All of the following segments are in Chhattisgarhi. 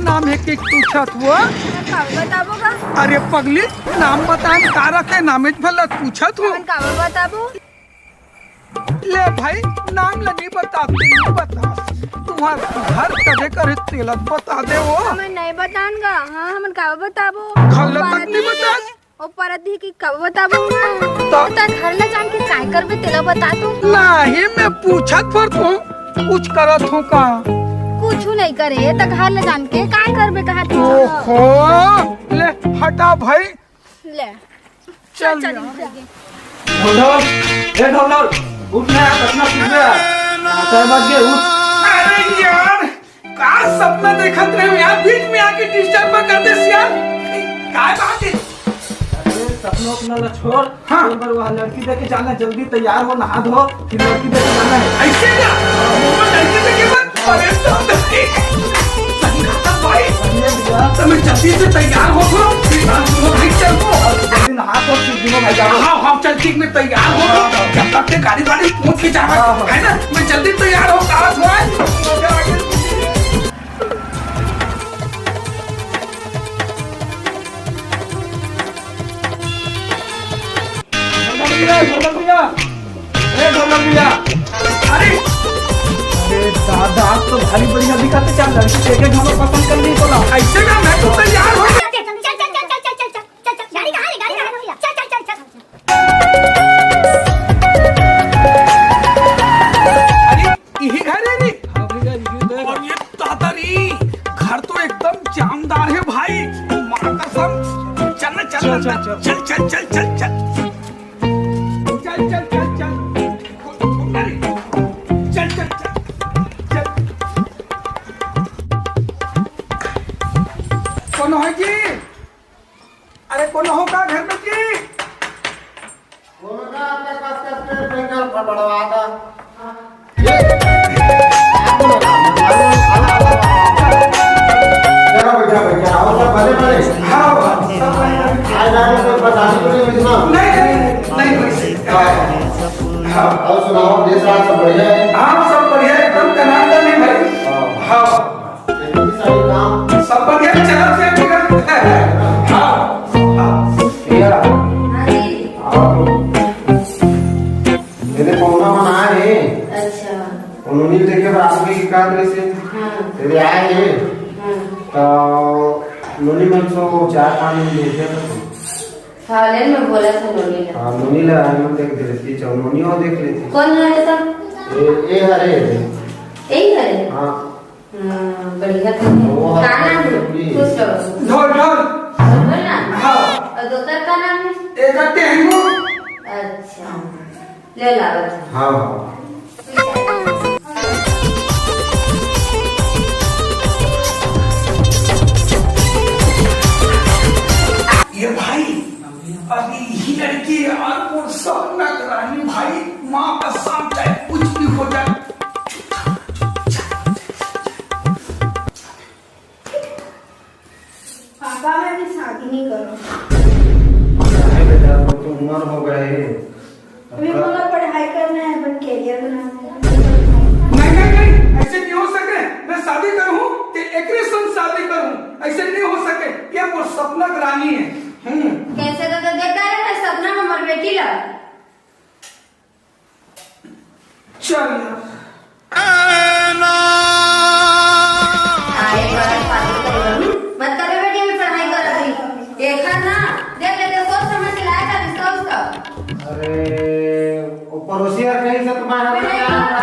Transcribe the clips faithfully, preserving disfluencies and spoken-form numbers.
नाम हे के पूछत हो? हमन काबर बताबो गा? अरे पगली, नाम बतान का रखे, नामेच भला पूछत हो। हमन काबर बताबो? ले भाई, नाम ल नहीं बता, नहीं बता। तुम्हार घर कदे करे तेला बता दे वो। हमन नहीं बतान गा। हाँ, हमन काबर बताबो? घर ल तक नहीं बता। ओ परत दिही कि कब बताबो? त त घर ल जान के काय करबे तेला बता तू। नहीं, मैं पूछत फिरत हूँ, कुछ करत हूँ का? कुछ नहीं करे, त घर ल जान के काय करबे कहा तू? ओहो, ले हटा भाई। ले। चल चल यार। ढोलढोल, ए ढोलढोल, उठ ना यार, सपना टूट गया। हाँ, चार बज गए, उठ। अरे यार, का सपना देखत रहे हो यार, बीच में आके डिस्टर्ब कर दे यार। काय बात है? अरे सपना अपना ला छोड़। हाँ। एक बार वहाँ लड़की देखे जाना, जल्दी तैयार हो, नहा धो, फिर लड़की देखे जाना है। ऐसे क्या? वो लड़की देखे मत। अरे तो संघाता भाई, बढ़िया भैया। तो मैं जल्दी से तैयार हो तो फिर हम दोनों भाई चल को। और जल्दी नहा धो, फिर दोनों भाई जाओ। हाँ, हाँ, चल ठीक, मैं तैयार हो तो जब तक के गाड़ी वाड़ी पहुँच के जाना हाँ, हाँ। है ना, मैं जल्दी तैयार हो, कहाँ से आए? ढोलक भैया, ढोलक भैया, ए ढोलक भैया, अरे, अरे दादा, आज तो भारी बढ़िया दिखत हे, क्या लड़की देखे ढोलक पसंद कर ली बोला। ऐसे ना, मैं तो तैयार हो। चल, चल, चल, चल, चल, चल, चल, चल, चल, चल, चल, गाड़ी कहाँ है? गाड़ी कहाँ है? चल, चल, चल, चल। अरे, यही घर है रे? हाँ भैया, यही घर है। और ये दादा रे, घर तो एकदम जानदार है भाई। माँ कसम। चल ना, चल चल, ना, चल, चल, चल। चल, चल, चल, चल, चल। चल, चल, चल, चल। चल, चल, चल, चल। कौन है जी? अरे, कौन हो का घर में जी? वो का आपके पास का स्टेट बैंकर फड़फड़वा था। ये, आप लोग, चलो, बैठा, बैठा, आओ, सब भले, भले। हाँ, सब भले। आज आए तो प्रशासन को नहीं मिलना। नहीं, नहीं, नहीं, नहीं। हाँ। हाँ। और सुनाओ, देश राज सब बढ़िया है? हाँ, सब बढ़िया, एकदम टनाटन है भाई। हाँ। हाँ। खेती किसानी काम? सब बढ़िया चलत हे भैया। हाँ, हाँ। भैया, हाँ जी। आप मेरे पहुना मन आए हैं। अच्छा। उन्होंने देखे बराबर की कार में से। हाँ। तेरे आए हैं। हाँ। तो नोनी मन सो चाय पानी दे दिया था। हाँ, ले, मैं बोला था नोनी ला। हाँ, नोनी ला आए मन देख दे लेती, चाहे नोनी हो देख लेती। कौन है ऐसा? ए, ए हरे। यही है? हाँ। हाँ, बढ़िया तो है। वो है का नाम है? प्लीज। खुश रहो। ढोल, ढोल। ढोल ना? हाँ। और दोसर का नाम है? एकर टेंगू। अच्छा। ले लावत है। हाँ, हाँ। ये भाई, अभी यही लड़की है यार, मोर सपना के रानी भाई, माँ कसम, चाहे कुछ भी हो जाए। पापा, मैं अभी शादी नहीं करूँ। नहीं बेटा, वो तो उम्र हो गए। अभी मोला पढ़ाई करना है, अपन कैरियर बनाना है। नहीं, नहीं, नहीं, ऐसे नहीं हो सके। मैं शादी करूँ, ते एकरे संग शादी करूँ, ऐसे नहीं हो सके। ये वो सपना की रानी है। हम्म। कैसे तो, तो देखता रहे, मैं सपना में मर बेटी ला। चल यार। आए बार शादी करो। मत करे बेटी, मैं पढ़ाई कर रही। देखा ना, देख लेते, सोच समझ के लाया था रिश्ता उसका। अरे, वो पड़ोसी यार कहीं से तुम्हारा मैं नहीं जानता।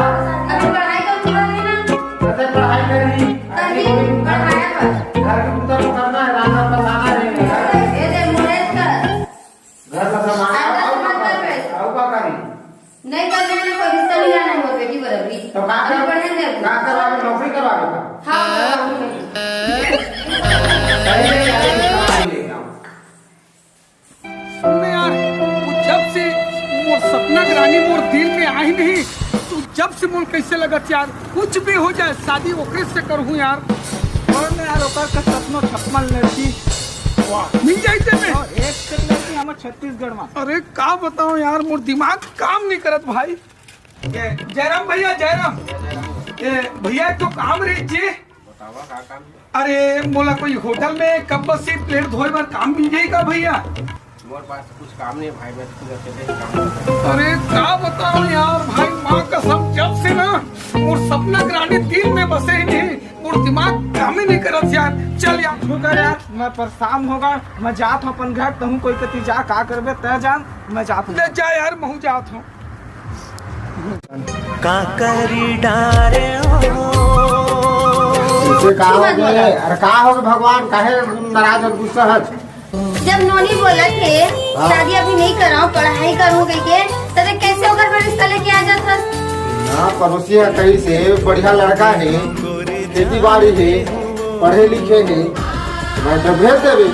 अभी पढ़ाई तो पूरा नहीं ना। कैसे पढ़ाई करी? तभी पढ़ाया कर। घर के पूजा तो करना है, रांधना पकाना है। ये दे, मुरेश कर। घर का सामान, घर का सामान कर रहे। आओ का करी? नहीं करने में कोई रिश्ता नहीं लाना है, मोर बेटी बराबरी। तो का अभी कर-, पढ़े नहीं अभी। का करवा के नौकरी करवा के का? हाँ, हाँ, हाँ। सुन यार, वो जब से मोर सपना के रानी मोर दिल में आई नहीं, तू जब से मोर कैसे लगत यार, कुछ भी हो जाए, शादी ओकरे से करहूँ यार। और मैं यार, ओकर का सपनो छप्पन लड़की। वाह। मिल जाई ते में। और एक से एक लड़की हमर छत्तीसगढ़ में। अरे का बताओ यार, मोर दिमाग काम नहीं करत भाई। ए, जयराम भैया, जयराम। ए, भैया, एक तो काम रही जी। बतावा, का काम है? अरे, मोला कोई होटल में कप बस्सी प्लेट धोए बर काम मिल जाही का भैया? मोर पास कुछ काम नहीं भाई, मैं तो अकेले ही काम करता हूँ। अरे, का बताओ यार भाई, माँ कसम, जब से ना मोर सपना के रानी दिल में बसे ही नहीं, मोर दिमाग काम ही नहीं करत यार। चल यार, शुक्र यार, मैं परेशान होगा, मैं जात हूँ अपन घर, तहूँ कोई कती जा, का करबे तय जान, मैं जात हूँ। ले जा यार, महूँ जात हूँ। का करी डारे हो। इसे का हो गए? अरे का हो गए भगवान, काहे नाराज और गुस्सा हस? जब नोनी बोलत हे, हाँ। शादी अभी नहीं कराओ, पढ़ाई करूँ कह के, तबे कैसे ओकर बर रिश्ता लेके आ जात हस? ना, पड़ोसी है कहीं से, बढ़िया लड़का है, खेती बाड़ी है, पढ़े लिखे है, मैं तो भेज देबे।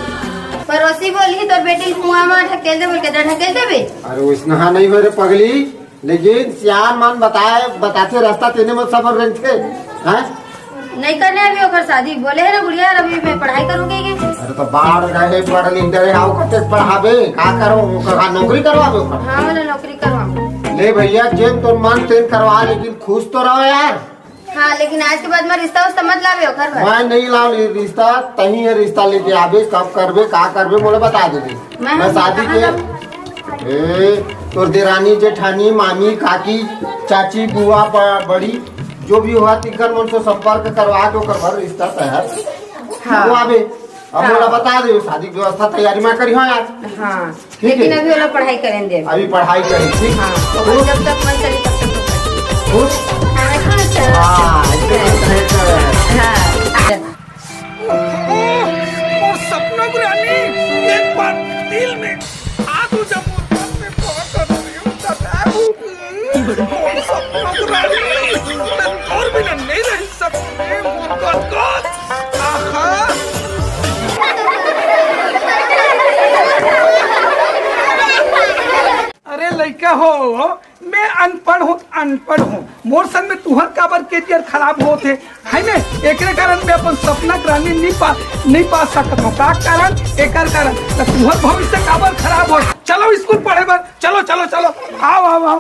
पड़ोसी बोली तोर बेटी कुआं में ढकेल दे बोल के, तो ढकेल देबे? अरे वैसनहा नहीं हो रे पगली, लेकिन सियान मन बताए, बताथे रास्ता तेने मत सब रेंगथे, हैं? नहीं करने अभी ओकर शादी, बोले है ना गुड़िया, अभी मैं पढ़ाई करूँगी के। अरे तो बाढ़ रहे, पढ़ लिख डरे, आओ कते पढ़ाबे, का करो, ओकर का नौकरी करवाबे ओकर? हाँ, वाला नौकरी करवाऊँ। ले भैया, जेन तोर मन तेन करवा, लेकिन खुश तो रहो यार। हाँ, लेकिन आज के बाद में रिश्ता उस्ता मत लावे ओकर घर। मैं नहीं लाव रिश्ता, तही है रिश्ता लेके आबे, कब करबे, का करबे, मोला बता देबे। मैं मैं हम शादी कहाँ के जाऊँ? ए, तोर देरानी, जेठानी, मामी, काकी, चाची, बुआ, ब-, बड़ी, जो भी हुआ, तिकर मन से संपर्क करवा के ओकर बर रिश्ता तैयार हाँ। करवाबे। अब हाँ। मोला बता दे, शादी के व्यवस्था तैयारी मैं करी हूँ आज। हाँ, ठीक लेकिन है। अभी वाला पढ़ाई करें दे। अभी पढ़ाई करी, ठीक? हाँ, तो जब तक मन चली तब तक तो पढ़ाई। खुश? हाँ, खुश है। हाँ, एकदम बेहतर। हाँ। मोर सपना के रानी, एक बार दिल में आ तू जब मोर पास में पहुंच कर रही हूँ, तब आ तू। मोर सपना के रानी, मैं तोर बिना नहीं रह सकती, मोर कतकत। आहा। अरे लइका हो, मैं अनपढ़ हूँ, अनपढ़ हूँ। मोर संग में तुहर काबर करियर खराब होत हे, है ने? एकरे कारण मैं अपन सपना के रानी नहीं पा, नहीं पा सकत हूँ। का कारण? एकर कारण। त तुहर भविष्य काबर खराब हो? चलो स्कूल पढ़े बर, चलो, चलो, चलो, आओ, आओ, आओ।